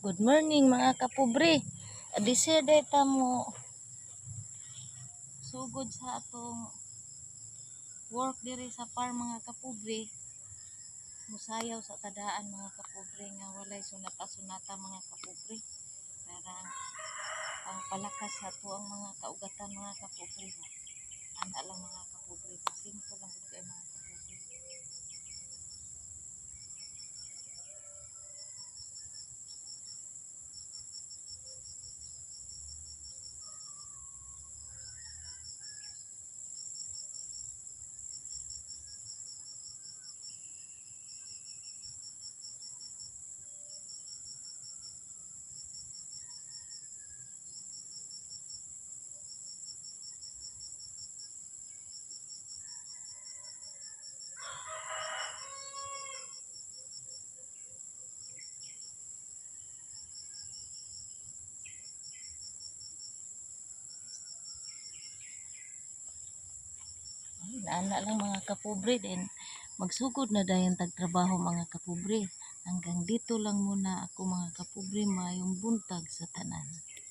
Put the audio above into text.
Good morning, mga kapobre. Adise ta mo sugod sa atong work diri sa farm, mga kapobre. Musayaw sa tadaan, mga kapobre, nga walay sunata-sunata, mga kapobre. Para ang palakas sa atuang mga kaugatan, mga kapobre ba. Ana lang, mga kapobre. Simple lang gud kay, mga kapobre. Ana lang, mga kapobre, then magsugod na dayon tagtrabaho, mga kapobre. Hanggang dito lang muna ako, mga kapobre. Maayong buntag sa tanan.